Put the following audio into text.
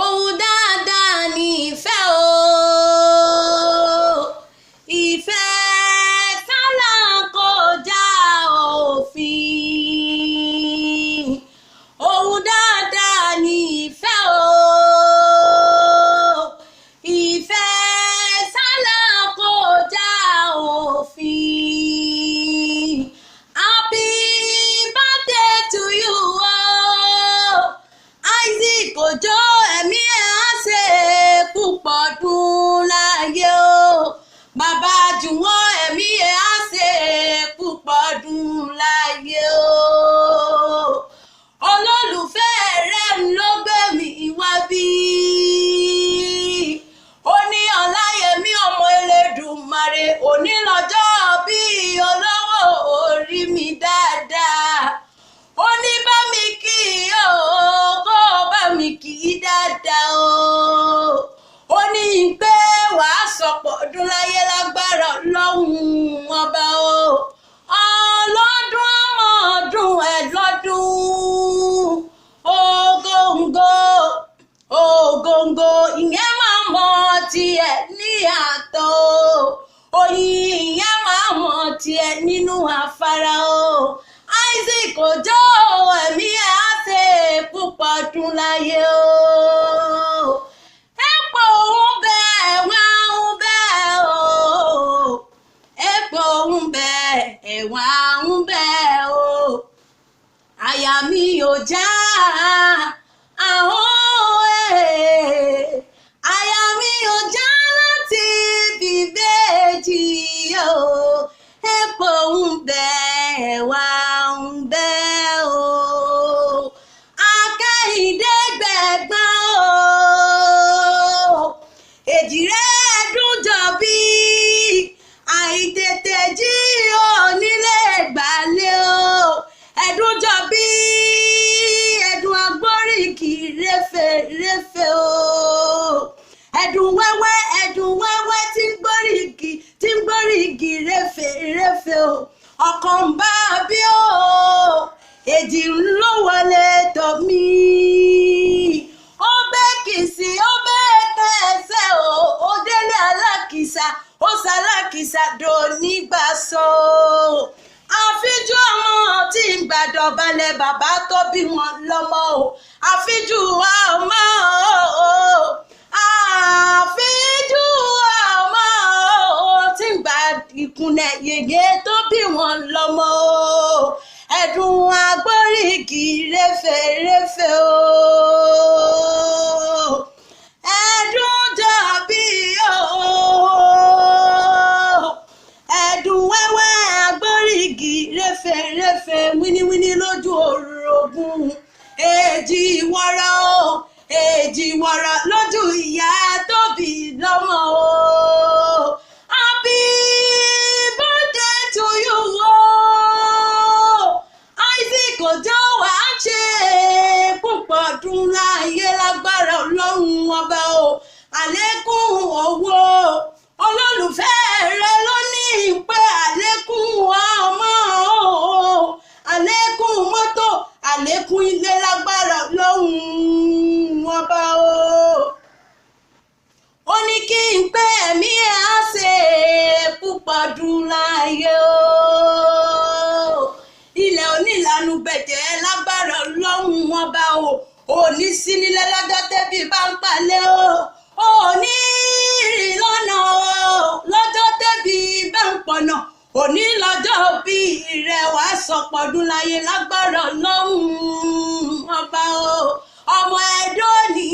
Ohun dáadáa ní ìfẹ́ o. Ìfẹ́ sálà kọjá òfin. Ohun dáadáa ní ìfẹ́ o. Ìfẹ́ sálà kọjá òfin. Happy birthday to you o. Isaac Ojo, ẹ̀mí ẹ̀ á ṣe púpọ̀ ọdún láyé o. Bàbá Jùwọ́n, ẹ̀mí ẹ̀ á ṣe púpọ̀ ọdún láyé o. Olólùfẹ́ rẹ̀ ló gbé mi wá bí. Ó ní Ọláyẹmí ọmọ Elédùmarè, òní lọ́jọ́ bí olówó orí mi dáadáa. Ó ní bá mi kí o, kó bá mi kí dáadáa o. Ó ní pé wàá sọ̀pọ̀ ọdún láyé lágbára Ọlọ́run ọba o. Ọlọ́dún ọmọ ọdún ẹ̀ lọ́dún. Ògòǹgò ògòǹgò ìyẹn máa mọ tiẹ̀ ní àtọ̀ o. Oyin ìyẹn máa mọ tiẹ̀ nínú afárá o. Isaac Ojo, ẹ̀mí ẹ̀ á ṣe púpọ̀ ọdún láyé o. Epo ń bẹ, ẹ̀wà ń bẹ o. Epo ń bẹ, ẹ̀wà ń bẹ o. Àyà mi ò já àwọn ẹ̀. Àyà mi ò já láti bíbélì o. Epo ń bẹ, ẹ̀wà ń bẹ o. Akẹ́hìndé gbẹ̀gbọ́n o. Èjìrẹ́ dúnjọ bí àìtètè jí onílé gbàlẹ́ o. Ẹ̀dúnjọ bí ẹ̀dùn agbóríkì réfe réfe o. Ẹ̀dùn wẹ́wẹ́, ẹ̀dùn wẹ́wẹ́ tí ń gbóríkì, tí ń gbóríkì réfe réfe o. Ọkàn ń bá bí o. Èjì ń ló wọlé tọ̀ mí. Ó bẹ́ kìsì, ó bẹ́ kẹsẹ̀ o. Ó délé alákìsà, ó ṣalákìsà dònígbà sọ. Àfíjú ọmọ tí ń gbàdọ̀balẹ̀ bàbá tó bí wọn lọ́mọ o. Àfíjú ọmọ o. Àfíjú ọmọ o tí ń gba ìkúnlẹ̀ yèyé tó bí wọn lọ́mọ o. Ẹ̀dùn agbóríkì réfe réfe o. Ẹ̀dùn jọ bí o. Ẹ̀dùn wẹ́wẹ́ agbóríkì réfe réfe wíníwíní lójú orogún. Èjì wọ́rọ́ o. Èjì wọ́rọ́ lójú ìyá tó bí lọ́mọ o. Happy birthday to you o. Isaac Ojo, wàá ṣe púpọ̀ ọdún láyé lágbára Ọlọ́run ọba o. Àlékún owó, olólùfẹ́ rẹ ló ní pé àlékún ọmọ o. Àlékún mọ́tò, àlékún ilé lágbára Ọlọ́run ọba o. Ó ní kí n pé ẹ̀mí ẹ̀ á ṣe púpọ̀ ọdún láyé o. Ilẹ̀ onílànà gbẹ̀jẹ̀ lágbára Ọlọ́run ọba o. Òní sí nílẹ̀ lọ́jọ́ tẹ́bí bá ń palẹ̀ o. Òní rìn lọ́nà o lọ́jọ́ tẹ́bí bá ń pọ̀nà. Òní lọ́jọ́ bí rẹ̀ wàá sọ̀pọ̀dún láyé lágbára Ọlọ́run ọba o. Ọmọ Ẹdó ní